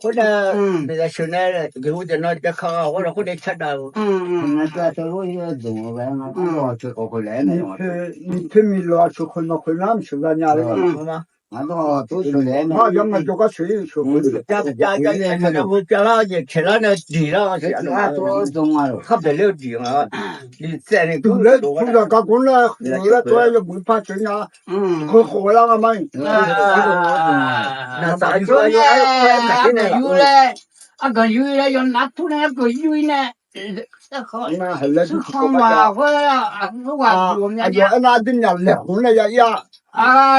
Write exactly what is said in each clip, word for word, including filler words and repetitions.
Khoernav, miqzaq sheuq nae jeqhu jeqnan jav ka ghaq-awr lafkhoer nae cardaq-eu. Nyiq coer miqlawq aqcawq khoeq nawq khoeq nar maqsheuq gha nya le. Maq yawmaf jawrgar sheuq-ir sheuq khoeq. Jav lar jeq caeq lar nae diq lar-a. Khar baeqler-eu diq nga. Diq tsaev ni dur laer tuzaq gargawr laer huiq-eu laer tov-aer yawmuiq par sheuq nya. Khoeq khof-aer lar nga ma-iq. Aqgaq yur laer yawnav tur nae aqgaq yur-ir nae. Aqyawf aernar aqdui myaq laeqhmq nae ya-ir-a.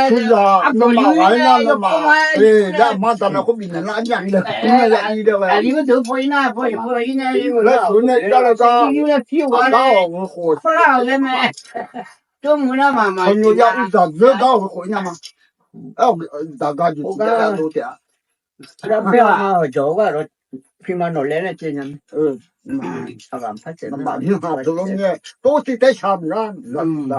Tuzaq nawmaf ghaq-aer nar nawmaf laer aqma daq nae khoer bifnaeq lar nya laeqhmq nae ya-ir dae ghae. Laer sheuq-eu nae gar laer gar gar-awq ghoe khof. Tanqnymr ya uqdzaq dzeur gar-awq ghoe khof nya ma. Aer-awq daq gar jeq tiqdav ya dov taef-a. Aqjawq-eu gar-awq pirma nawq laer laer caev nya. Aqgaq par taef nar maqmir ha teulof nae tov tiv taer shaq mq lar.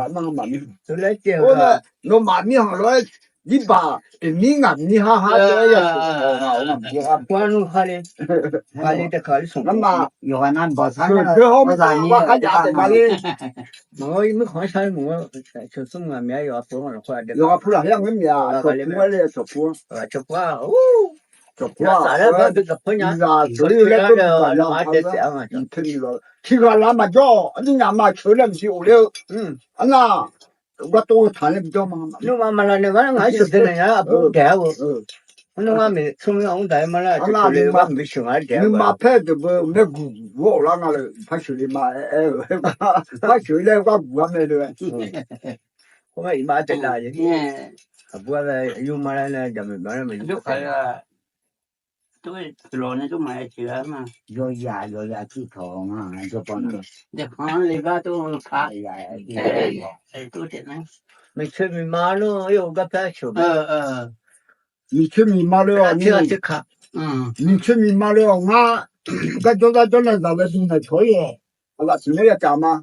Aqmar maqmir ha. Teulof-aer caev-eu nae nawmaf mirkhanq lof-aer jirbaq tiq mir ngaq mir har har taef-aer ya teulof-aer aqmar nmr har le. Aqli taef kaq-ir smq. Ngamaf yawqghaq nav bawq sar nar aqkar jav taef ma le. Maqngeur mirkhanq-anr shar mq-eu cawq smr ngaq mya yawqha pu-anr lafkhoer-a. Yawqha pu lafkhoer-a ngeur mya cawq pu-a le cawq pu-a. Cawq pu-a. Cawq pu-a. Tiqghaq lar maqjawr-awq. Aqnyir nyaf ma ceuq-eu laer maqsiq of ler-eu. Arnar, gartov-eu taq laer bijawr ma. Nmrma maqlav nae gar ngaq-anr sheuqdae naeq nya-ar aqbur daeq-ar-eu. Nmrma miq tsawrmyanr-anr daq-aer ma lar. Nuima paer deuq beu maerguq ghov-awq lar nga le par sheuq le ma aer-eu. Par sheuq laer gar guq-ar mae le. Khoerma iqma taef dav-eu. Aqbur-ar mae yurma laer nae jaqmyawf ma laer mae yur. Yawzaq yawzaq ciqtawq nga jawrbanq-anr le gar tov-eu ka. Miqcoeq miqma lor-eu gar paer ceuq. Miqcoeq miqma le-awq ni. Miqcoeq miqma le-awq ngar. Garjawr garjawr nae zaq ghae binaeq cawq-ir-awq. Aqzaf tiq mawr ya caf ma.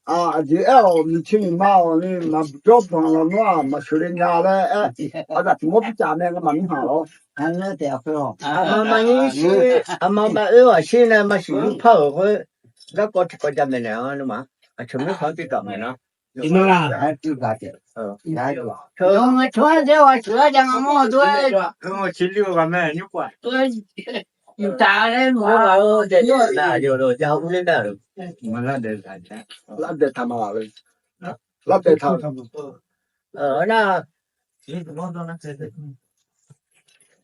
Aqjeq aer-awq miqcoeq miqma-awq ni maqjawr banq lawq nawr-aq maqsheuq le nya laer aer. Aqzaf tiq mawr bi caf mae ngamaf mirkhanq lawr. Aqma maqnyir shir aqma maqoer-awq shir nae maqsiq yur par-euq khoer. Garkawv tiqkawv jamaeq naeq-anr nmr-aq aqcawq mirkhanq-anr bi gaq maqnar. Yawqha ciqlir-eu ghaq mae nymr khof-aq. Yawqha ur ler nar-euq lar daeq taq ma laf le. Lar daeq taq-euq nar.